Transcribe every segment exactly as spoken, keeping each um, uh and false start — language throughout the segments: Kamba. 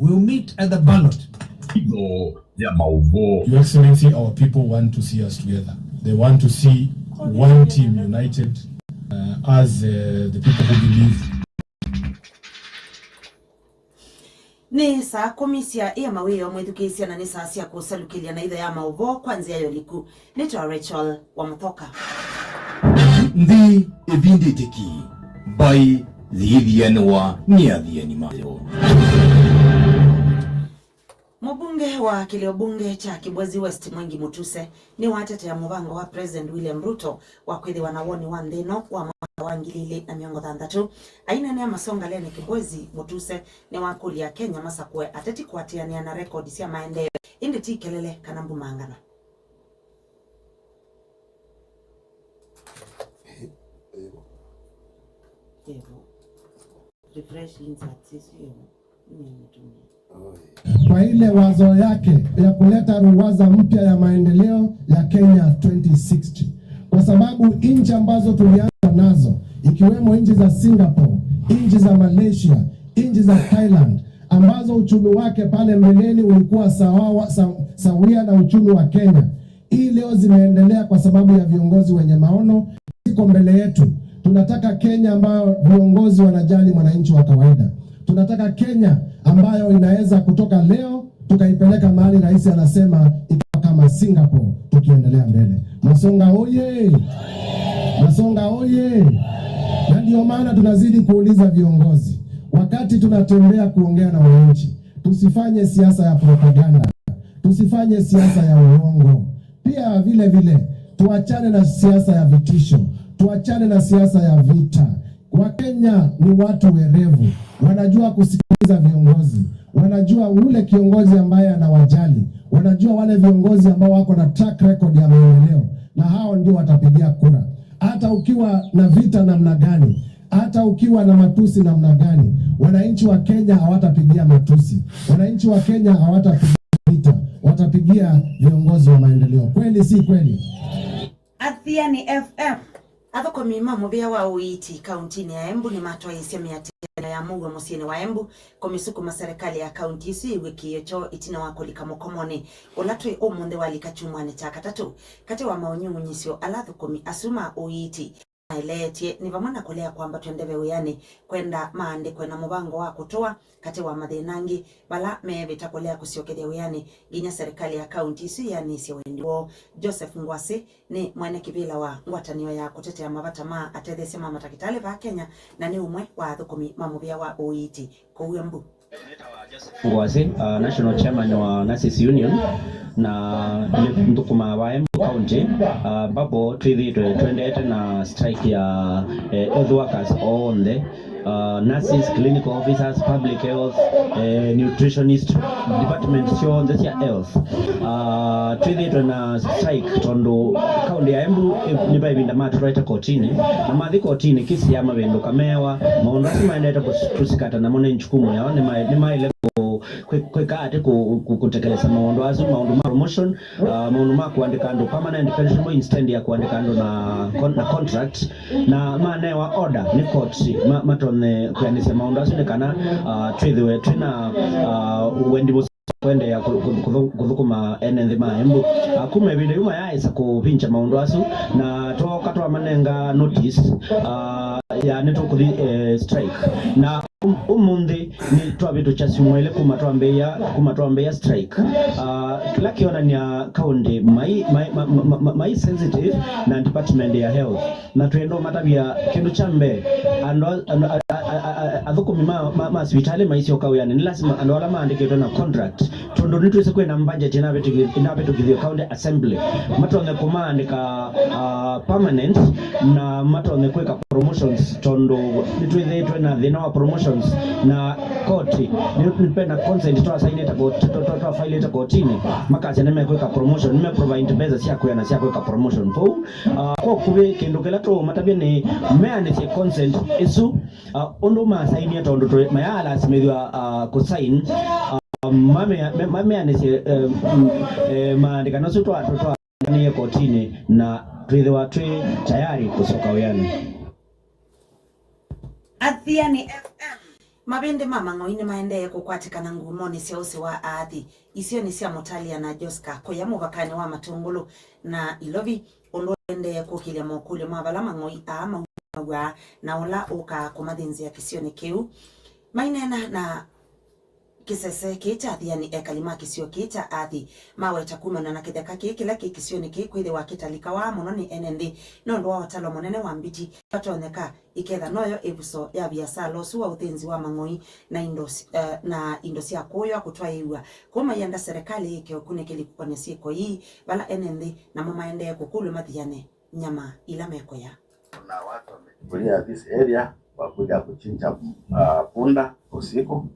We'll meet at the ballot. Itho ya maũvoo. Your Excellency, our people want to see us together. They want to see one team united, uh, as, uh, the people who believe. Nĩ saa kũmi sya ĩa mawĩoo, mwĩthukĩĩsya, na nĩ saa sya kũsalukĩlya na itho ya maũvoo kwa nzĩa ya ũliku. Nĩtwa Rachel Wamũthoka. Nthĩ ĩvindĩte ki, mbaĩ yĩthianĩwa nĩ athiani mayo. Mũmbunge wa kĩlĩo mbunge kya Kibwezi West, Mwengi Mutuse, nĩwatetea mũvango wa President William Ruto wa kwĩthĩwa na woni wa nthĩ ĩno wa mwaka wa ngili ilĩ na mĩongo thanthatũ. Aineenea masongaleni Kibwezi, Mutuse nĩwakũlya Akenya masakũe ateti kũatĩanĩa na rekodi sya maendeeo, ĩndĩ ti kelele kana mbumangano. Evo. Refresh inserts ĩsu ĩvo. Kwa ile wazo yake ya kuleta ruwaza mpya ya maendeleo ya Kenya twenty sixty, kwa sababu nchi ambazo tulianza nazo, ikiwemo nchi za Singapore, nchi za Malaysia, nchi za Thailand, ambazo uchumi wake pale mbeleni ulikuwa sawa, sa-, sawia na uchumi wa Kenya, hii leo zimeendelea kwa sababu ya viongozi wenye maono ziko mbele yetu. Tunataka Kenya ambayo viongozi wanajali mwananchi wa kawaida. Tunataka Kenya ambayo inaweza kutoka leo tukaipeleka mahali rais anasema itakuwa kama Singapore tukiendelea mbele. Masonga oye! Masonga oye! Na ndio maana tunazidi kuuliza viongozi, wakati tunatembea kuongea na wananchi, tusifanye siasa ya propaganda, tusifanye siasa ya uongo. Pia vile vile, tuachane na siasa ya vitisho, tuachane na siasa ya vita. Wakenya ni watu werevu, wanajua kusikiliza viongozi, wanajua ule kiongozi ambaye anawajali, wanajua wale viongozi ambao wako na track record ya maendeleo, na hao ndio watapigia kura. Hata ukiwa na vita namna gani, hata ukiwa na matusi namna gani, wananchi wa Kenya hawatapigia matusi, wananchi wa Kenya hawatapigia vita, watapigia viongozi wa maendeleo. Kweli si kweli? Athiani F M. Athũkũmi ma mũvĩa wa ũiiti kauntinĩ ya Embu nĩmatwaĩĩsye mĩatĩanĩo ya mũuo mũsyĩnĩ wa Embu kũmĩsukuma serĩkalĩ ya kaunti ĩsu yĩw'e kĩĩo kyoo ĩtina wa kũlika mũkomonĩ ũla twĩ ũmũnthĩ walika kyumwanĩ kya katatũ. Katĩ wa maũnyungunyĩsyo ala athũkũmi asu ma ũiiti maeleetye nĩ vamwe na kũlea kwambatw'a ndeve wĩanĩ, kwenda maandĩkwe na mũvango wa kũtũa, katĩ wa mathĩna angĩ, vala meevĩta kũlea kũsyokethya wĩanĩ nginya serĩkalĩ ya kaunti ĩsu yĩanĩsye wendi woo. Joseph Ngwasĩ nĩ mwene kĩvĩla wa ngwatanĩo ya kũtetea mavata ma atetheesya ma matakĩtalĩ vaa Kenya, na nĩ ũmwe wa athũkũmi ma mũvĩa wa ũiiti kũu Embu. Ngwasĩ, uh, National Chairman wa Nurses Union, na nĩ nthũkũmaa wa Embu County. Uh, ambapo twĩthĩĩtwe twendete na strike ya, eh, health workers onthe, uh, nurses, clinical officers, public health, eh, nutritionist, department syonthe sya health. Uh, twĩthĩĩtwe na strike tondũ kaunti ya Embu, eh, nĩ va ĩvinda matũtwaĩte kotinĩ, na mathi kotinĩ kĩsi ya mavĩndũka mewa maũndũ asu maendete kũs-, kũsikata namo nĩ njukumu yao, nĩma-, nĩmaĩle kũ-, kwĩ-, kwĩka atĩ kũ-, kũ-, kũtekelesa maũndũ asu, maũndũ ma promotion, uh, maũndũ ma kũandĩka andũ permanent pensionable instead ya kũandĩka andũ na con-, na contract, na manewa order nĩ court ma-, matonye kwĩanĩsya maũndũ asu nĩ kana, uh, twĩthĩwe twĩ na, uh, wendi mũseo kwendeea kũ-, kũ-, kũthũ-, kũthũkũma ene nthĩ ma Embu. Ah, kuma ĩvinda yu mayaaĩsa kũvingya maũndũ asu, na twooka twamanenga notice, ah, ya nĩtũkũthi, eh, strike. Na ũm-, ũmũnthĩ nĩ twavĩtũkya syumwa ilĩ kuma twambĩĩa, kuma twambĩĩa strike. Ah, kĩla kĩonany'a kaunti mai, mai, ma, ma, ma, mai sensitive na department ya health. Na twĩenda ũmatavya kĩndũ kya mbee, andũ a-, andũ a-, a-, a-, a-, athũkũmi ma, ma, ma sivitalĩ maisyoka wĩanĩ, nĩ lasima andũ ala maandĩkĩtwe na contract, tondũ nĩtwĩsĩ kwĩna budget ĩnavĩtũki-, ĩnavĩtũkĩthw'e county assembly, matonye kũmaandĩka, ah, permanent, na matonye kwĩka promotions, tondũ nĩtwĩthĩĩtwe na thĩna wa promotions, na koti, nĩ, nĩ pena consent twasainĩte koti-, twa, twa, twafailĩte kotinĩ, makasya nĩmekwĩka promotion, nĩme provide mbesa sya kwĩana sya kwĩka promotion. Kwoou, Ah, kwa ũkuvĩ, kĩndũ kĩla tũũmatavya nĩ meanĩsye consent ĩsu, ah, ũndũ masainie, tondũ tũĩ mayalasimĩthw'a, ah, kũsain, ah, mamea-, me-, mameanĩsye, eh, mm, eh, maandĩkano asu twa-, twa-, twaanĩie kotinĩ na twĩthĩwa twĩ tayari kũsyoka wĩanĩ. Athiani F M. Mavĩndĩ ma Mang'oi nĩmaendee kũkwatĩkana ngumonĩ sya ũsĩ wa Aathi, isionĩ sya Mũtalya na Joska, kũya mũvakanĩ wa Matũngũlũ na Ilovi, ũndũ ũendee kũkĩlya mokũlyo ma vala Mang'oi aa maumaw'a na ũla ũkaa kũmathĩnzĩa kĩsionĩ kĩu. Maineena na kĩsese kĩĩ kya Athiani, ekali ma kĩsio kĩĩ kya Aathi maweta kumana na kĩtheka kĩĩ kĩla kĩ kĩsionĩ kĩĩ kwĩthĩwa kĩtalikawa mũno nĩ ene nthĩ nũndũ wa ũtalo mũnene wa mbiti. Vatonyeka, ĩketha noyo ĩvuso ya viasala ũsu wa ũthĩnzi wa Mang'oi na indo s-, eh, na indo sya kũywa kũtwaĩĩw'a kũu, mayenda serikali yĩke ũkunĩkĩli kũkonya syĩko ii, vala ene nthĩ namo maendee kũkũlw'a mathiane nyama ila mekũya. Kuna watu wamechukulia this area kwa kuja kuchinja, uh, punda usiku.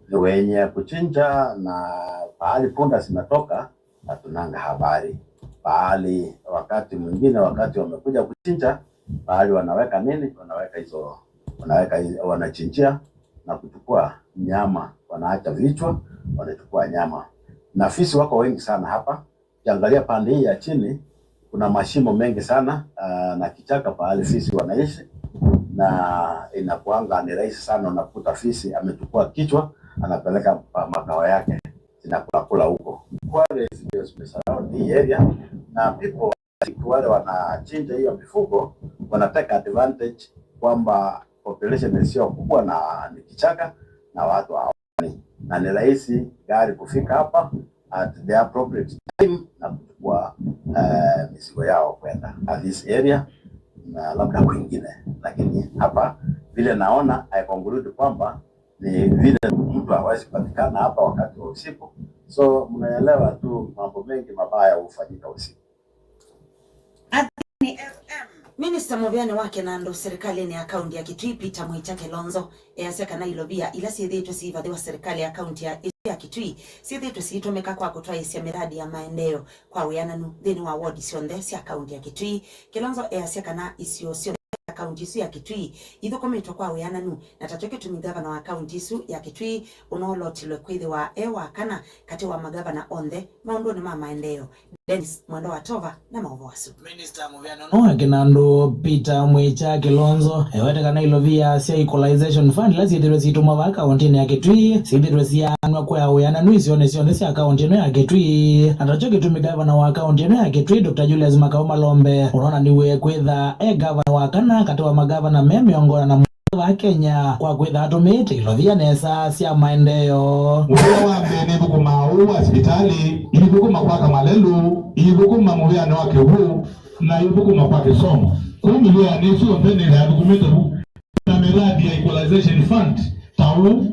Ni wenye kuchinja, na pahali punda zinatoka, hatunanga habari. Pahali wakati mwingine, wakati wamekuja kuchinja, pahali wanaweka nini, wanaweka hizo, wanaweka hizo, wanachinjia na kuchukua nyama, wanaacha vichwa, wanachukua nyama. Na fisi wako wengi sana hapa. Ukiangalia pande hii ya chini, kuna mashimo mengi sana, ah, na kichaka pahali fisi wanaishi, na inakuanga ni rahisi sana unakuta fisi amechukua kichwa, anapeleka pa makao yake, zinakulakula huko. Quarries ndio zimesurround hii area, na people, wale wanachinja hiyo mifugo, wanateka advantage kwamba population sio kubwa na ni kichaka, na watu hawa na ni rahisi gari kufika hapa at the appropriate time na kuchukua, eh, mizigo yao kwenda at this area na labda kwingine, lakini hapa vile naona, I conclude kwamba ni vile mtu hawezi patikana hapa wakati wa usiku, so mnaelewa tu mambo mengi mabaya hufanyika usiku. Athĩni F M. Minista mũvĩanĩ wa kĩnandũ serikali-inĩ ya kaunti ya Kitui, Peter Mwĩkya Kĩlonzo, easya kana ilovia ila syĩthĩĩtwe siivathĩwa serikali ya kaunti ya, ya Kitui syĩthĩĩtwe siitũmĩka kwa kũtwaĩĩsya mĩradi ya maendeeo kwa wĩananu nthĩnĩ wa wodi syonthe sya kaunti ya Kitui. Kĩlonzo easya kana isio syonthe sya kaunti isu ya Kitui ithũkũmĩtwe kwa wĩananu, na takyo kĩtumi ngavana wa kaunti isu ya Kitui ũnoolotilwe kwĩthĩwa e wa kana katĩ wa magavana onthe maũndũnĩ ma maendeeo. Dennis Mwendo wa Tova na maũvoo asu. Minista mũvĩanĩ wa kĩnandũ Peter Mwĩkya Kĩlonzo ewete kana ilovia sya Equalization Fund ila syĩthĩtwe siitũmwa vaa kaũntĩnĩ ya Kitui syĩthĩtwe siaanw'a kwa wĩananu isionĩ syonthe sya kaũntĩ ĩno ya Kitui. Na takyo kĩtumi gavana wa kaũntĩ ĩno ya Kitui, Doctor Julius Makau Malombe, ũnonaniw'e kwĩtha e gavana wa kana katĩ wa magavana me mĩongo ĩna na mũonza vaa Kenya kwa kwĩtha atũmĩĩte ilovia nesa sya maendeeo. Ũla wa mbee nĩthũkũmaa ũũ wa sivitalĩ, iithũkũma kwaka malelũ, iithũkũma mũvĩanĩ wa kĩw'ũ, na iithũkũma kwa kĩsomo. Kũu mĩvĩanĩ ĩsu yonthe nĩthĩawa ĩthũkũmĩte vu. Na mĩradi ya Equalization Fund ta ũu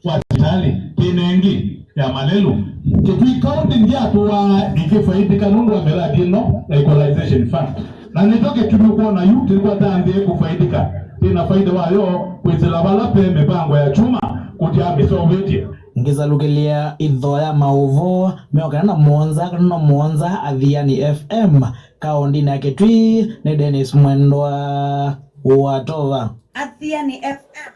wa sivitalĩ, twĩ na ĩngĩ ya malelũ. Kitui County ndyatũaa ĩkĩfaidĩka nũndũ wa mĩradi ĩno ya Equalization Fund. Na nĩkyo kĩtumi ũkwona yu tĩkwatambĩe kũfaidĩka. Twĩ na faida wayo kwĩsĩla vala ve mĩvango ya kyuma kũtya mĩseũvĩtye. Ngĩsalukĩlya itho ya maũvoo mĩongo ĩna na mũonza kana na mũonza Athiani F M, kaũndĩnĩ ya Kitui, nĩ Dennis Mwendwa wa Tova. Athiani F M.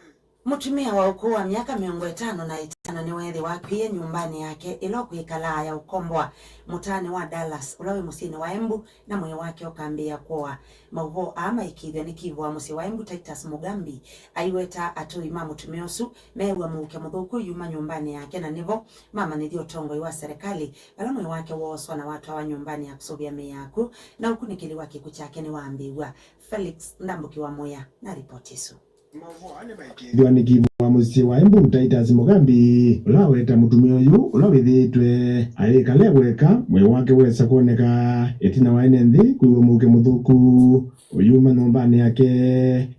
Mũtumĩa wa ũkũũ wa myaka mĩongo ĩtano na ĩtano nĩweethĩwa akw'ĩĩe nyũmbanĩ yake ĩla ũkwĩkalaa ya ũkomboa mũtaanĩ wa Dallas, ũla wĩ mũsyĩnĩ wa Embu, na mwĩĩ wake ũkambĩĩa kũa. Maũvoo aa maĩkĩĩthw'a nĩ kivu wa mũsyĩ wa Embu, Titus Mugambi, aiweta atũi ma mũtumĩa ũsu meew'a mũuke mũthũku ũyuma nyũmbanĩ yake, na nĩvo mamanyĩthya ũtongoi wa serikali vala mwĩĩ wake wooswa na watwawa nyũmbanĩ ya kũsũvĩa mĩĩ ya akw'ũ, na ũkunĩkĩli wa kĩkw'ũ kyake nĩwaambĩĩw'a. Felix Ndambũki wa Mũya na ripoti ĩsu. Ĩthwa nĩ kivu wa mũsyĩ wa Embu, Titus Mugambi, ũla waweta mũtumĩa ũyũ ũla wĩthĩĩtwe ayĩkala e weka, mwĩĩ wake wesa kwoneka ĩtina wa ene nthĩ kwĩw'a mũuke mũthũku ũyuma nyũmbanĩ yake,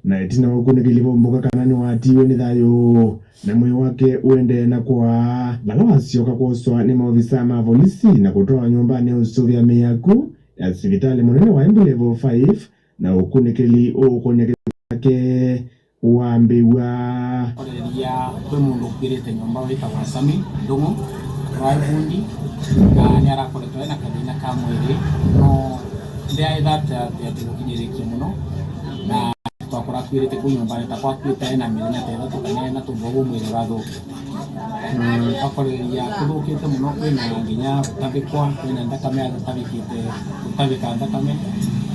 na ĩtina wa ũkunĩkĩli vaumbũka kana nĩwatiiwe nĩ thayũ, na mwĩĩ wake ũendee na kũa, vala wasyoka kwoswa nĩ maovisaa ma volisi na kũtwawa nyũmbanĩ ya ũsũvĩa mĩĩ ya akw'ũ ya sivitalĩ mũnene wa Embu Level five, na ũkunĩkĩli ũũkũny'a kĩthũkũ kyake wambĩw'a. Koleria kwĩ mũndũ ũkw'ĩrĩte nyũmba wĩtawa Sami Ndũng'ũ, ũraĩ vundi, na nĩarakoretwe ena kathĩna ka mwĩĩ, no ndĩaĩtha atĩ kũkinyĩrĩkie mũno, na twakora akw'ĩrĩte kũu nyũmbanĩ ta kwakw'ĩte ena mĩthenya ta ĩthatũ kana ĩna tondũ wa ũu mwĩĩ ũrathũkĩte. Mm, akoleria kũthũkĩte mũno, kwĩna nginya kũtavĩkwa, kwĩna nthakame yatavĩkĩte, kũtavĩka nthakame.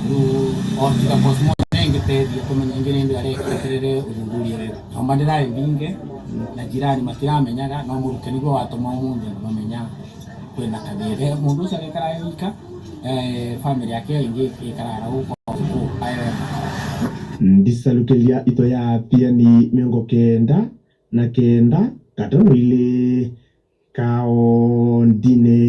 Rĩu otika postmortem Ngĩtethya kũmenya ĩngĩ nĩ ndũ arĩa ĩkĩterere ũthuthuria wĩu. Nyũmba ndĩraĩ mbingĩ, na jirani matiramenyaga, no mũruke nĩguo watũma ũmũnthĩ andũ mamenya kwĩna kathĩna. Mũndũ ũcio agĩkara e wika, eh, family yake ĩngĩ ĩkaraara ũu kwa ũtukũ aĩ wega. Ndisalukĩlya itho ya Athiani mĩongo kenda na kenda katano ilĩ kaondinĩ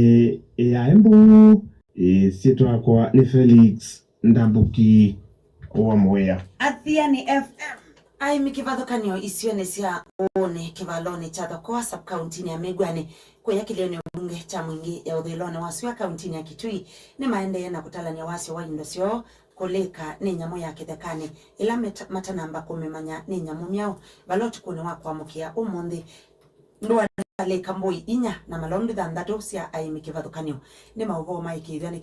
ya Embu. Ĩsyĩtwa yakwa nĩ Felix Ndambuki wa Mũĩa. Athiani F M. Aĩmi kĩvathũkanyo isionĩ sya Ũũnĩ kĩvalonĩ kya Thokoa sub-kauntinĩ ya Mĩw'anĩ, kũya kĩlĩonĩ mbunge kya Mwingĩ ya ũthũĩlonĩ wa sua kauntinĩ ya Kitui, nĩmaendee na kũtalany'a wasyo wa indo syoo kũlĩka nĩ nyamũ ya kĩthekanĩ, ĩla meta-, matanamba kũmĩmanya nĩ nyamũ myaũ, vala ũtukũnĩ wa kwamũkĩa ũmũnthĩ, ndũanĩ yalĩka mbũi inya na malondu thanthatũ sya aĩmi kĩvathũkanyo. Nĩ maũvoo maĩkĩĩthw'a nĩ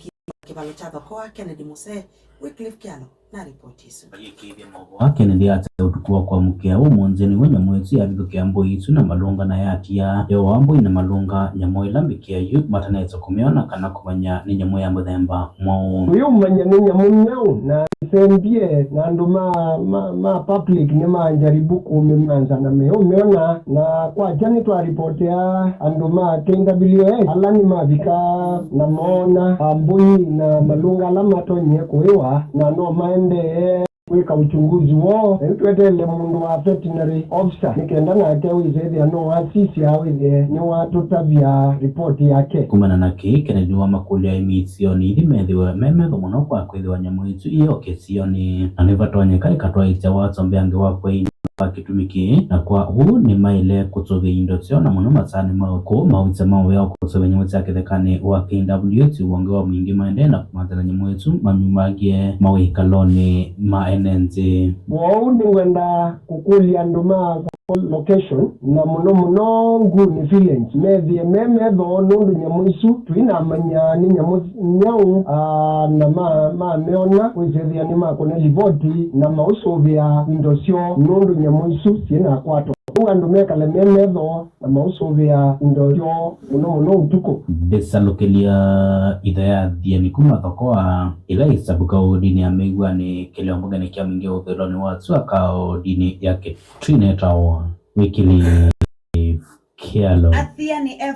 kĩvalo kya Thokoa, Kennedy Muse, Wycliffe Kyalo na ripoti ĩsu. Ayĩkĩĩthya maũvoo aa, Kennedy asya ũtukũ wa kwamũkĩa ũmũnthĩ nĩw'o nyamũ ĩsu yavithũkĩa mbũi isu na malũnga na yatia yo wa mbũi na malũnga nyamũ ĩla mbĩkĩe yu matanesa kũmĩona kana kũmanya nĩ nyamũ ya mũthemba mwaũ. Tũyĩũmanya nĩ nyamũ myaũ na ĩsembie, na andũ ma, ma, ma public nĩmanjaribu kũmĩmanza na meũmyona, na kwakya nĩtwaripotea andũ ma K W S ala nĩmavika na moona mbũi na malũnga ala matonyie kũĩwa, na no maendee kwĩka uchunguzi woo. Na yu tweteele mũndũ wa veterinary officer nĩ kenda nake wĩsethĩa no wasisya wĩthĩe nĩwatũtavya ripoti yake. Kumana na kĩĩ, Kennedy nĩwamakũlya aĩmi isionĩ ithi methĩwe me metho mũno kwa kwĩthĩwa nyamũ isu iyoo kĩsionĩ, na nĩvatonyeka ĩkatwaĩĩsya wasyo mbeange wa kwei wa kĩtumi kĩĩ, na kwa ũu nĩmaĩle kũsũvĩa indo syoo, na mũno masaanĩ ma ũkũũ, maovisa ma ũvea wa kũsũvĩa nyamũ sya kĩthekanĩ wa K W S wonge wa Mwingĩ maendee na kũmanthana nyamũ isu mamyumangĩe mawĩkalonĩ ma ene nthĩ. Kwoou nĩngwenda kũkũlya andũ ma location, na mũno mũno Nguni Village, methĩe me metho, nũndũ nyamũ isu tũinamanya nĩ nyamũ nyaũ, aa, na ma, mamyona kwĩsethĩa nĩmakũna livoti na maũsũvĩa indo syoo, nũndũ nyamũ isu syĩnakwatwa. Ũu andũ mekale me metho na maũsũvĩa indo syoo, mũno mũno ũtukũ. Ndĩsalũkĩlya itho ya Athiani kuma Thokoa, ĩla ĩ sub-kaũndĩnĩ ya Mĩw'anĩ, kĩlĩo mbungenĩ kya Mwingĩ ũthũĩlonĩ wa sua kaũndĩnĩ ya Kitui nĩtawa Wycliffe Kyalo. Athiani F M.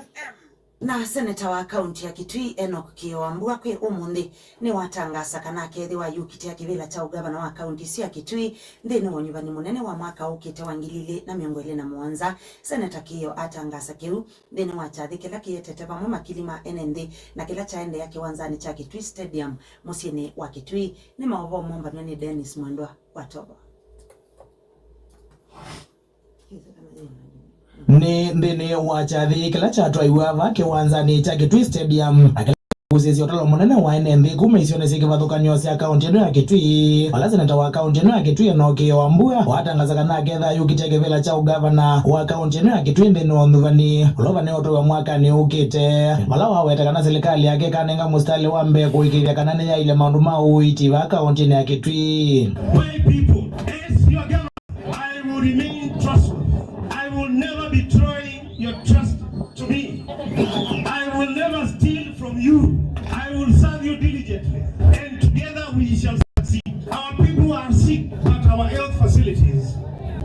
Na seneta wa kaunti ya Kitui, Enock Kĩĩo Wambua, kwĩ ũmũnthĩ nĩwatangaasa kana akeethĩwa ayũkitĩa kĩvĩla kya ũgavana wa kaunti ĩsu ya Kitui nthĩnĩ wa ũnyuvani mũnene wa mwaka ũkĩte wa ngili ilĩ na mĩongo ĩlĩ na mũonza. Seneta Kĩĩo atangaasa kĩu nthĩnĩ wa kyathĩ kĩla kĩetete vamwe makili ma ene nthĩ na kĩla kyaendeea kĩwanzanĩ kya Kitui Stadium, mũsyĩnĩ wa Kitui. Nĩ maũvoo mombanw'e nĩ Dennis Mwendwa wa Tobo. Nĩ nthĩnĩ wa kyathĩ kĩla kyatwaiwe ava kĩwanzanĩ kya Kitui Stadium, na kĩla kĩkũsĩsya ũtalo mũnene wa ene nthĩ kuma isionĩ syĩ kĩvathũkany'o sya kaũntĩ ĩno ya Kitui, vala seneta wa kaũntĩ ĩno ya Kitui, Enock Kĩĩo Wambua, watangaasa kana aketha ayũkitĩa kĩvĩla kya ũgavana wa kaũntĩ ĩno ya Kitui nthĩnĩ wa ũnyuvani ũla ũvanĩĩwe ũtwaiwa mwakanĩ ũkĩte, vala waweta kana silikalĩ yake ĩkanenga mũsitalĩ wa mbee kũĩkĩĩthya kana nĩyaĩlya maũndũ ma ũiiti vaa kaũntĩnĩ ya Kitui. My people, as your governor, I will remain trustworthy. I will never betray your trust to me. I will never steal from you. I will serve you diligently, and together we shall succeed. Our people are sick, but our health facilities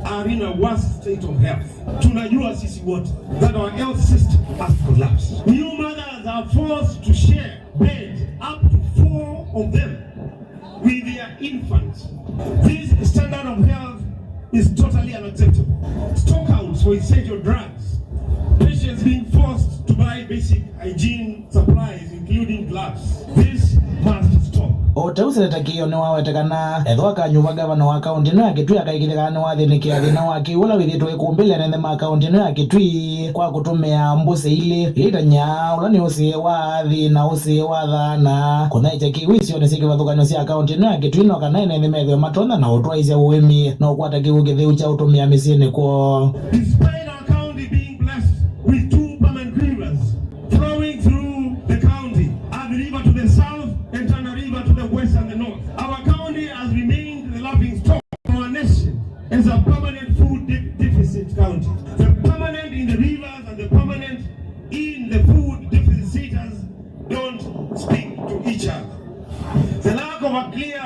are in a worse state of health. Tunajua sisi wote that our health system has collapsed. New mothers are forced to share beds, up to four of them, with their infants. This standard of health is totally unacceptable. Stockouts for essential drugs, patients being forced to buy basic hygiene supplies, including gloves. This must stop. O ta ũu, seneta Kĩĩo nĩwawete kana ethĩwa akanyuva gavana wa kaũntĩ ĩno ya Kitui akaĩkĩĩthya kana nĩwathĩnĩkĩa thĩna wa kĩw'ũ ũla wĩthĩĩtwe ũikũmbĩlya ene nthĩ ma kaũntĩ ĩno ya Kitui kwa kũtũmĩa mbũsĩ ilĩ, ila itanyaa, ũla nĩ ũsĩĩ wa athi na ũsĩĩ wa thaana, kũnyaĩĩkya kĩw'ũ isionĩ syĩ kĩvathũkany'o sya kaũntĩ ĩno ya Kitui, no kana ene nthĩ methĩwe matonya na ũtwaĩĩsya ũĩmi na ũkwata kĩw'ũ kĩtheu kya ũtũmĩa mĩsyĩnĩ kwoo. Despite our county being blessed with two permanent rivers flowing through the county, Athi River to the south and Tana River to the west and the north, our county has remained the laughing stock of our nation as a permanent food de-, deficit county. The permanent in the rivers and the permanent in the food deficit centers don't speak to each other. The lack of a clear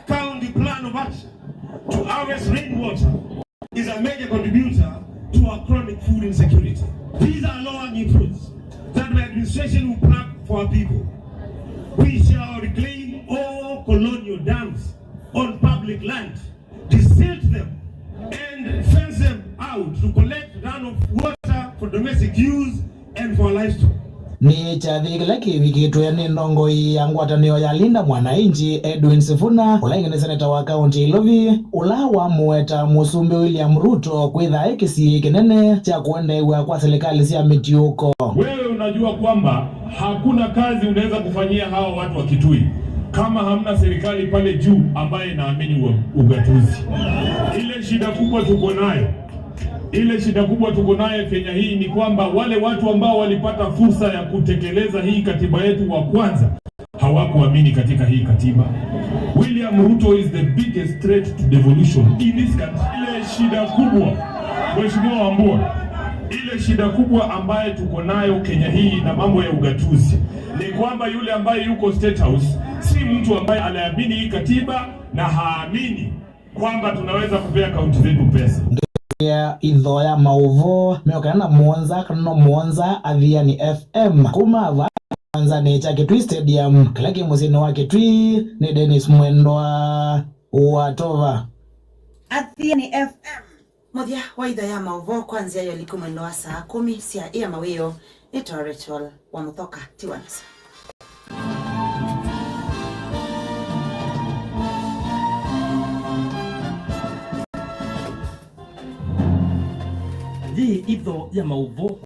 county plan of action low-hanging fruits that my administration will pluck for our people. We shall reclaim all colonial dams on public land, desilt them, and fence them out to collect runoff water for domestic use and for livestock. Nĩ kyathĩ kĩla kĩvikĩtwe nĩ ndongoi ya ngwatanĩo ya Linda Mwananchi, Edwin Sifuna, ũla ĩngĩ nĩ seneta wa kaũntĩ ya Ilovi, ũla wamũweta Mũsumbĩ William Ruto kwĩtha e kĩsiĩĩ kĩnene kya kũendeew'a kwa silikalĩ sya mĩtiũko. Wewe unajua kwamba hakuna kazi unaweza kufanyia hawa watu wa Kitui kama hamna serikali pale juu ambaye inaamini ua-, ugatuzi. Ile shida kubwa tuko nayo, ile shida kubwa tuko nayo Kenya hii ni kwamba wale watu ambao walipata fursa ya kutekeleza hii katiba yetu wa kwanza hawakuamini katika hii katiba. William Ruto is the biggest threat to devolution in this country. Ile shida kubwa, Mheshimiwa Wambua, ile shida kubwa ambaye tuko nayo Kenya hii na mambo ya ugatuzi ni kwamba yule ambaye yuko State House si mtu ambaye anaamini hii katiba na haamini kwamba tunaweza kupea kaunti zetu pesa. Ya itho ya maũvoo mĩongo ĩna na mũonza kana no mũonza Athiani F M kuma va kĩwanzanĩ kya Kitui Stadium kĩla kĩ mũsyĩnĩ wa Kitui. Nĩ Dennis Mwendwa wa Tova. Athiani F M, mũthya wa itho ya maũvoo kwa nzĩa ya ũliku mwendo wa saa kũmi sya ĩa mawĩoo. Nĩtawa Rachel wa Mũthoka. Tiwa nesa. Yĩ itho ya maũvoo